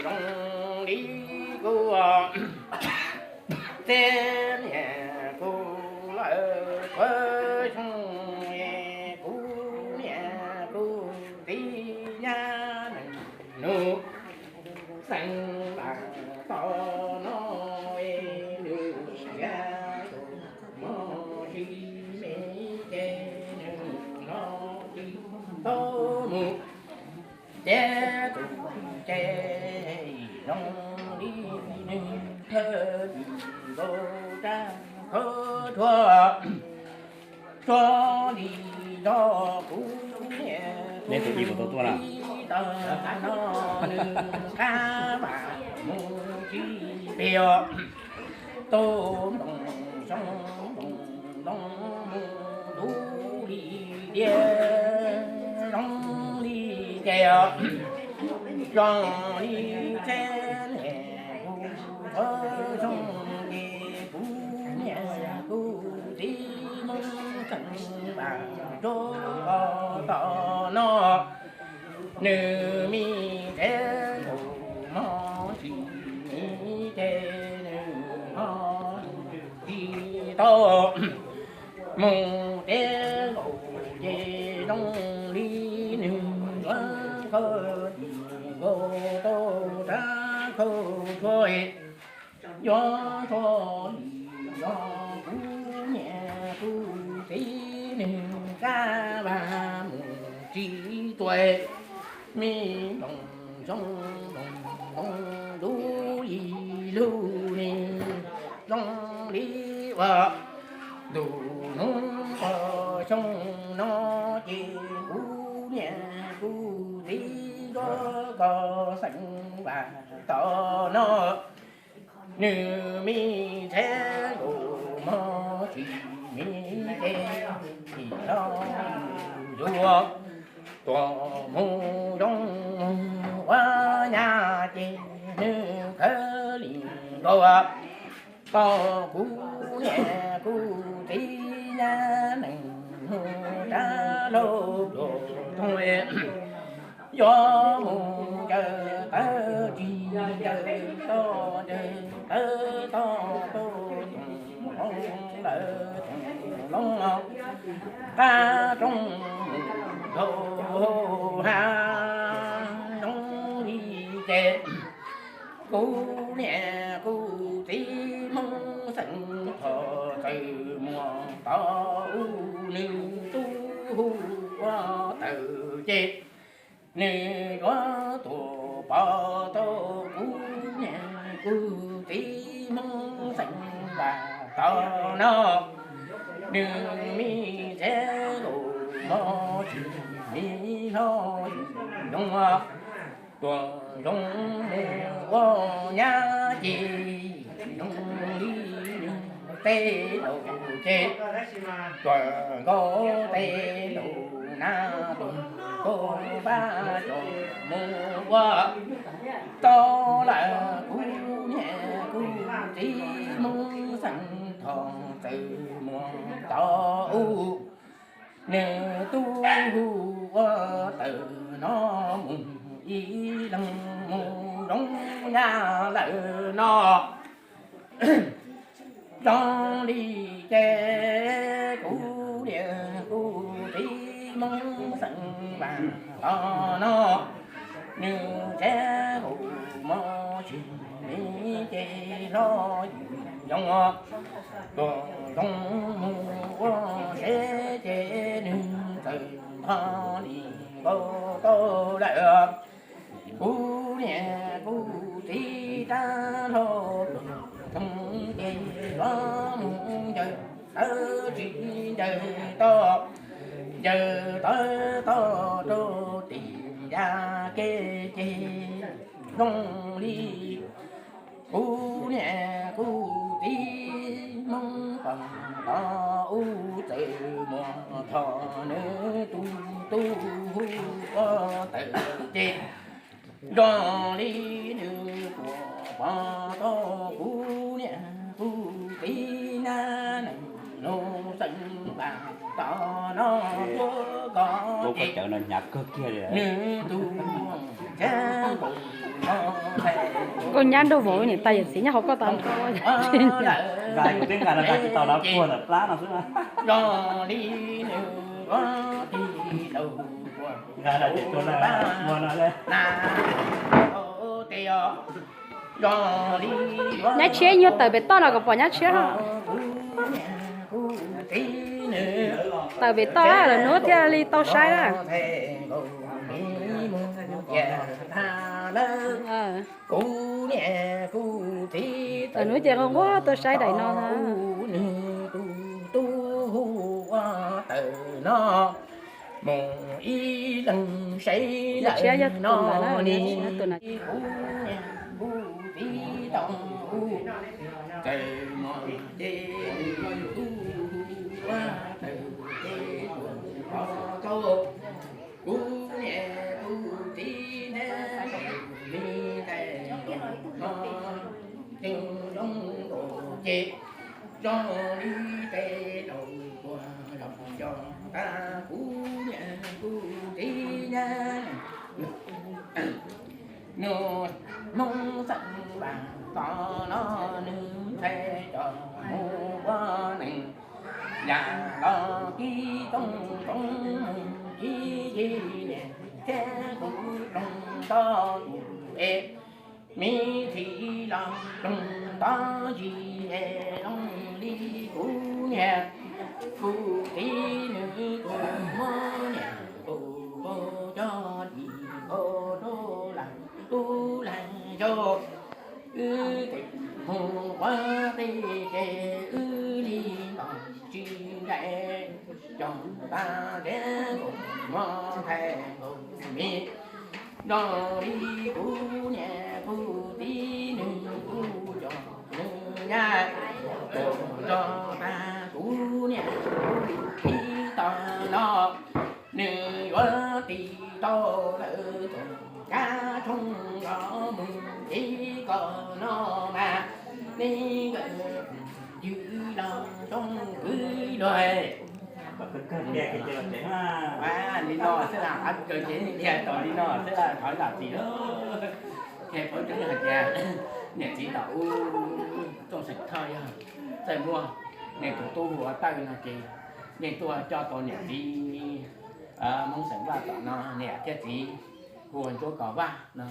Zoo li kuv txiv niam kuv lawv kuv xyoo, kuv niam kuv txiv nyab nus xeem vam tau no, nws yog tus mos tsis me ces nws los tsis tau mus. Ces tus ces zoo li nws thawj tsis nkaus rab khau tshuaj, tsuag li nrog kuv niam kuv txiv tag no, nws qab vam mus tsis pem os. Tus npoo xyoo npoo ntoo mus dub li tiag, zoo li ces os, zoo li txhiab niam kuv txhua xyoo ces kuv niam kuv txiv Hmoob xeem vam rau koj tom no. Nws me txiv nkaus mos tsis me ces nws ho tsis tau mus txiv nkaus ces zoo li nws yuav khaws tsis nkaus tau rab khau tshuaj, yuav tshuaj li yog kuv niam kuv txiv nws qab vam mus tsis tuaj. Me npoo xyoo npoo ntoo dub li lug ne, zoo li uas ntu hnub pog xyoo no ces kuv niam kuv txiv nrog koj xeem vam tom no. Nws me txiv nkaus mos tsis me ces tsis tau yuav tuaj mus zoo mus ua nyab ces nws khaws li nkaus tau kuv niam kuv txiv nyab nees hnub rab laug pluas toog, yuav mus ncaws tawv tsis ncaws toj, ncaws tawv toj toj, toog hloov lawm toog hloov qab roob mus dhau hav zoov li ces kuv niam kuv txiv Hmoob xeem Thoj txawm muaj tau ub nws tub hu ua Tawm ces nws yuav tuaj pom tau kuv niam kuv txiv Hmoob xeem Vam tau no. Nws me txiv nkaus mos tsis me hlo zoo, tuaj zoo mus ua nyab ces zoo li nws tej laus ces tuaj nkaus tej laus na, tuaj nkaus pab cov mus ua tau lawm. Kuv niam kuv txiv Hmoob xeem Thoj txawm muaj tau ub nws tub hu ua Tawm no mus ib leeg mus zoo nyab lawm no. Zoo li ces kuv niam kuv txiv Hmoob xeem Vam tau no, nws txiv nkaus mos tsis me ces hlo yim zoo, tuaj zoo mus ua seb ces nws txawm npog li nkaus tau lawm. Kuv niam kuv txiv rab hlau pluas toog ces yuav mus ncaws tawv tsis ncaws toj, ncaws tawv toj rau tim yaj kev ces zoo li kuv niam kuv txiv Hmoob Vam tau ub txawm muaj Thoj nws tus tub hu ua Tawm ces zoo li nws tuaj pom tau kuv niam kuv txiv na, nws lub xeem Vam tau no tuaj koj ces nws tus txiv nkaus Koj nyab nraug vauv niam tais yawm txiv nyob hauv koj tas nrho. Nqa kuv twb nqa nws nqa tsis tau lawv puag ntawm plab no xwb na. Nqa nws ces tua nws ua no le. Nyab tshiab nyuag tawm pem toj no kom pom nyab tshiab. Tawm pem toj lawm hnub thiaj li tau saib na. Tawm hnub ces nquag nquag tuaj saib daim no na. Mus ib leeg saib lawm no ni. Kuv niam kuv txiv neb li tes no, ceev zoo nkaus ces zoo li tes laus puag los nco tag kuv niam kuv txiv neb. Nws Hmoob xeem Vaj tod no nws ntshai cov mus ua neeg yam los kib tooj roov mus kib yig niam thiab kuv roog tod tus es me ntsis los roog tod yig es zoo li kuv niam kuv txiv nws tus muab niam tus npau cov dim npau rau lam tub lam yau. Wb tes mus ua teb ces wb li ntos tsis ncaim cov tag nrho nkaus mos nthaij nkaus me. Zoo li kuv niam kuv txiv nws kuj cov nws nyab, cov nrog tag kuv niam kuv txiv tod no. Nws yuav tis tau lawm thaum kab tshooj los mus ib ko no mas, neb nkawd ywg los zoo kwv luag. Li no xwb las, qhov kawg ces dhia tau li no xwb las, thov zam txim lauj. Qhia paub tseeb hais tias niam txiv tom ub Tooj Xeem Thoj yog txawj muaj, nej tus tub hu ua Tawj no ces nej tuaj coj tau niam txiv Hmoob xeem Vaj tom no, niam thiab txiv hu ua Ntsuab Kos Vaj no,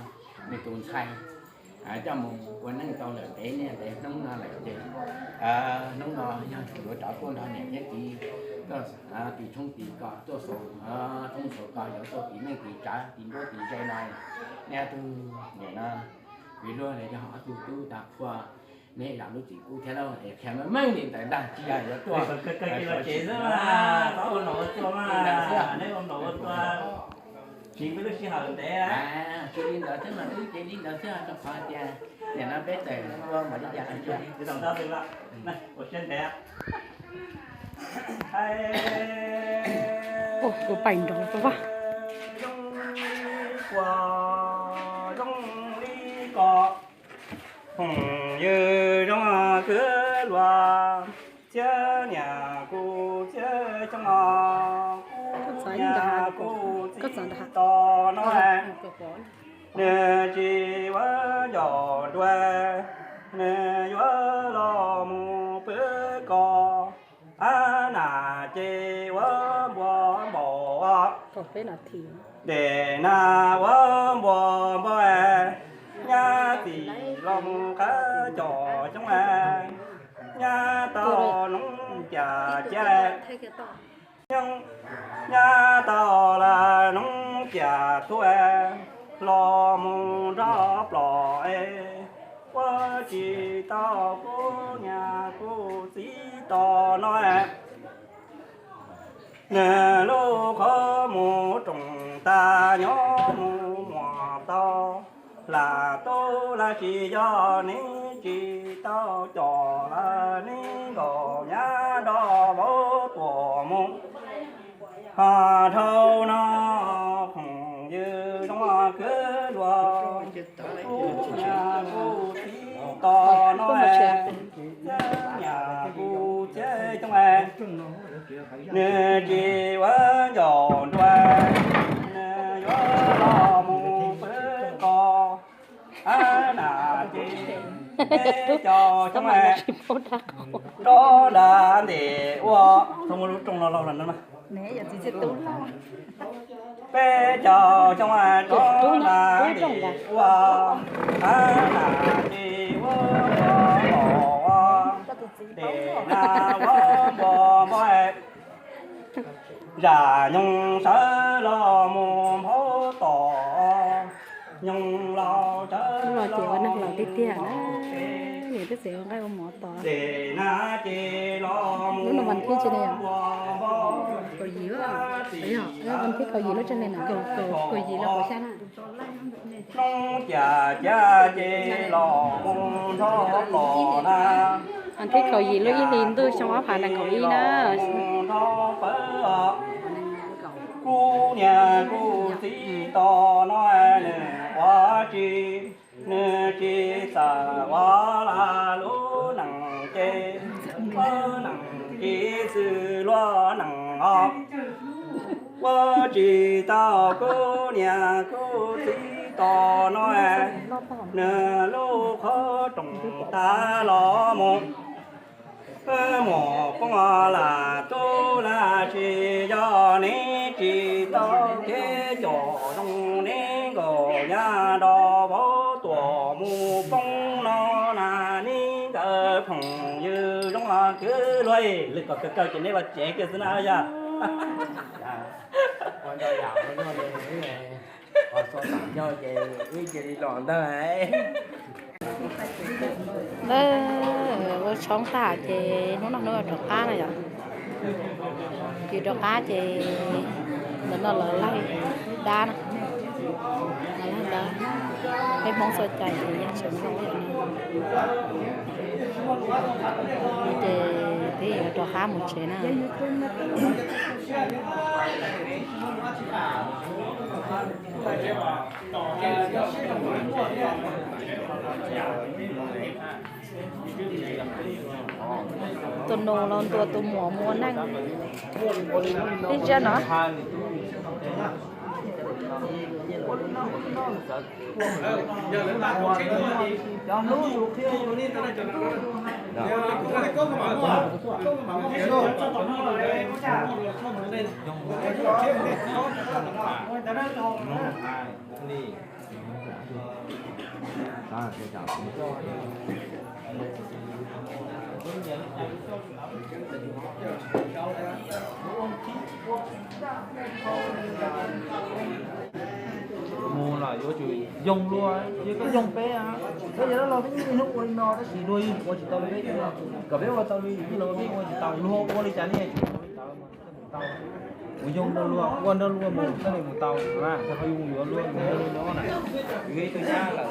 nws tus ntxhais coj mus ua neej tau lawm ntev niaj ntev hnub no lawm ces hnub no yog yuav rov tuaj nrog niam thiab txiv tuaj tis tshoob tis kos, tuaj xaus tshoob xaus kos, yuav tuaj tis neej tis tsav tis nruab tis ze no. Nej ob tug niam no, vim luag yog ob tug tub tag qhua, nej zam lub txim pub thiab lauj, es qhia meej meej li ntawd ntag, tsis yog yuav tuaj. Tsis li ntawd xwb mas wb ces li ntawd xwb, rau qhov tias nim no peb tawm ua npaum li cas los cia. Ua pais nrov vaj. Zoo li kua, zoo li kos, phooj ywg zoo kwv luag, txhiab niam kuv txhiab xyoo, kuv niam kuv txiv tod no. Nws tsis ua ncauj nruas, nws yuav los mus pw kos. Ab, nas ces ua npua npaum, dej nas ua npua npaum, nyab txim los mus qab cov xyoob, nyab tau noob cas ciaj, nyab tau lawm noob cas tuaj, los mus nrog plos es, ua tsis tau kuv niam kuv txiv tod no. Nws lub qhov mus roos tas nyob mus muam tau, lam tub lam tsis yog neb tsis tau com lawm neb nkaum nyab nrog vauv tuam mus. Ho dhau no phooj ywg zoo kwv luag, kuv niam kuv txiv tod no, txhiab niam kuv txhiab xyoob, nws tsis ua ncauj nruas, nws yuav los mus pw kos. Peb caug xyoo rov nram ntes ua, txhob muab lub rooj no laug los no. Peb caug xyoo rov nram ntes ua, a nam tsis ua ua los ua, tes na ua npua npua. Zam nyoog sawv los mus nphaub tom, nyoog laus sawv los mus nphaub pem. Ces na ces los mus npua npua, vas thib kaum yim lub tsawg li na? Kaum yim los kaum xya na. Hnub cas cas ces los mus nrho los na. Vas thib kaum yim lub ib hlis ntuj xyoo ob phav nees nkaum ib na. Nrho pawg os. Kuv niam kuv txiv tos no nws ua tsis, nws tsis xav ua laj lub neej ces, lub neej ces xwb luag neej os. Ua tsis tau kuv niam kuv txiv tos no, nws lub qhov rooj tag los mus. Muam poob lam tub lam tsis yog neb tsis tau kev coj zoo, neb nkaum nyab nrog vauv tuam mus poob no na, neb nkawd phooj ywg zoo kwv luag. Lwm kom kawg kawg ces neb los tsev kiag xwb na yog. Ntawd ua tshoob tag ces hnub no hnub rov qab na yom. Ces rov qab ces ntawm no lawv laig dab na, lawv laig dab, peb Hmoob txhua cai ces yeej tseem zoo li no. Ces peb yuav rov qab mus tsev na. Tus nus los ntuas tus muam mus ua neej ib zaj no. Mus los yuav tsum yoog luag, yog koj yoog peb, peb yog dab laug peb yeej niaj hnub ua li no tab sis luag yeej ua tsis tau li peb, kom peb ua tau li los peb ua tsis tau, luag ua li cas nej yuav tsum ua li ntawd. Mus yoog nrog luag, ua nrog luag mus thiaj li mus tau na, qhov yuav mus yuav luag mus nrog luag nyob na, yuav ib tug nyab lawm.